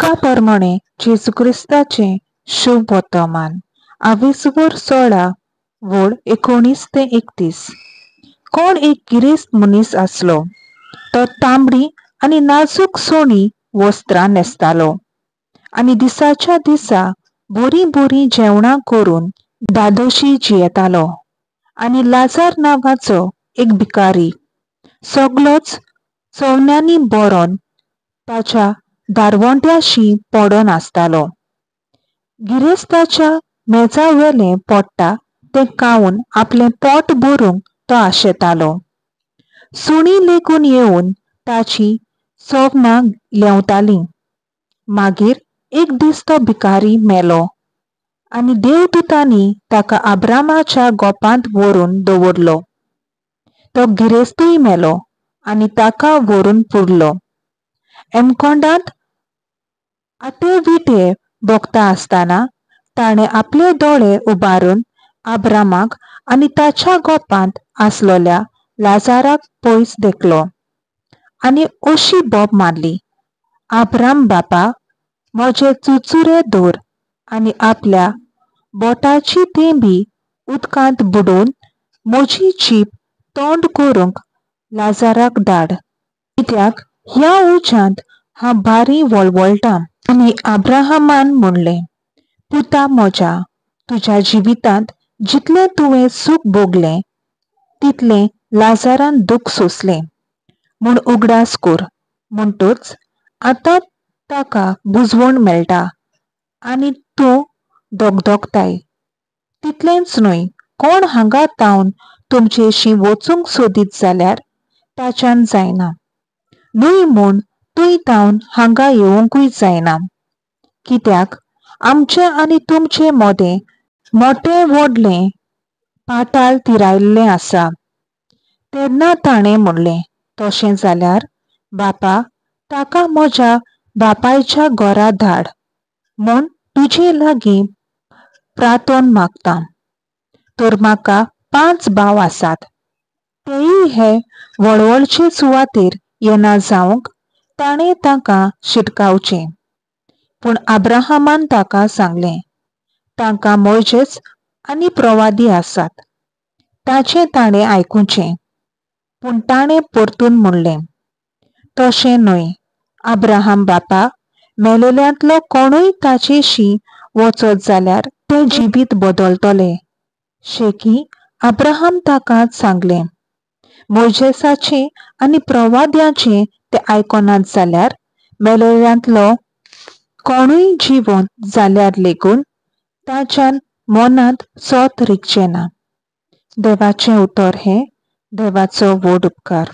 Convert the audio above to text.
लुका परमणें जेजू क्रिस्ताचें शुभ वर्तमान आवेसवर 16 वळ 19 ते 31. कोण एक गिरेस्त मनीस आसलो. तो तांबडी आनी नाजूक सोणी वस्त्रां न्हेसतालो आनी दिसाच्या दिसा बरीं बरीं जेवणां करून धादोशी जियेतालो. आनी लाजार नांवाचो एक भिकारी सगलोच चवण्यांनी बरोवन ताच्या दारवंट्याशी पडोन आसतालो. गिरेस्ताच्या मेजा वेलें पडटा तें खावन आपलें पोट भरूंक तो आशेतालो. सुणीं लेगून येवन ताची सवनां लेंवतालीं. मागीर एक दीस तो भिकारी मेलो आनी देवदुतांनी ताका अब्रामाच्या गोपांत व्हरून दवरलो. तो गिरेस्तूय मेलो आनी ताका व्हरून पुरलो. एमकोंडांत आटे विटे भोगता आसतना ताणें आपले दोळे उबारून अब्रामाक आनी ताच्या गोपांत आसलेल्या लाजाराक पयस देखलो आनी अशी बोब मारली, आब्राम बापा, म्हजे चुरचुरे धर आनी आपल्या बोटाची तेंबी उदकांत बुडोवन म्हजी जीब तोंड करूंक लाजाराक धाड, कित्याक ह्या उज्यांत हांव भारी वळवळटां. आनी अब्राहमान म्हणलें, पुता म्हज्या, तुज्या जिवितांत जितलें तुवें सूख भोगलें तितलें लाजारान दूख सोंसलें म्हूण उगडास कर. म्हणटच आतां ताका बुजवण मेळटा आनी तूं दगदगताय. तितलेंच न्हय, कोण हांगा तावन तुमचेशी वचूंक सोदीत जाल्यार ताच्यान जायना, न्हय म्हूण थंय तावन हांगा येवंकूय जायना. कित्याक आमचे आनी तुमचे मदें मोटें व्हडलें पाटाल तिरायल्लें आसा. तेन्ना ताणें म्हणलें, तशें जाल्यार बापा, ताका म्हज्या बापायच्या घरा धाड म्हूण तुजे लागीं प्रार्थन मागता. तर म्हाका 5 भाव आसात, तेय हे वळवळचे सुवातेर येना जावंक ताणें तांकां शिटकावचें. पूण अब्राहमान ताका सांगलें, तांकां मोयजेस आनी प्रवादी आसात, ताचें ताणें आयकुचें. पूण ताणें परतून म्हणलें, तशें न्हय अब्राहम बापा, मेलेल्यांतलो कोणूय ताचेशी वचत जाल्यार तें जिवीत बदलतलें. शेकी अब्राहम ताका सांगलें, मोयजेसाचें आनी प्रवाद्यांचें ते आयकनात जाल्यार मेलेल्यांतलो कोणूय जिवंत जाल्यार लेगून ताच्यान मनांत सोत रिगचें ना. देवाचें उतर हें देवाचो व्हड उपकार.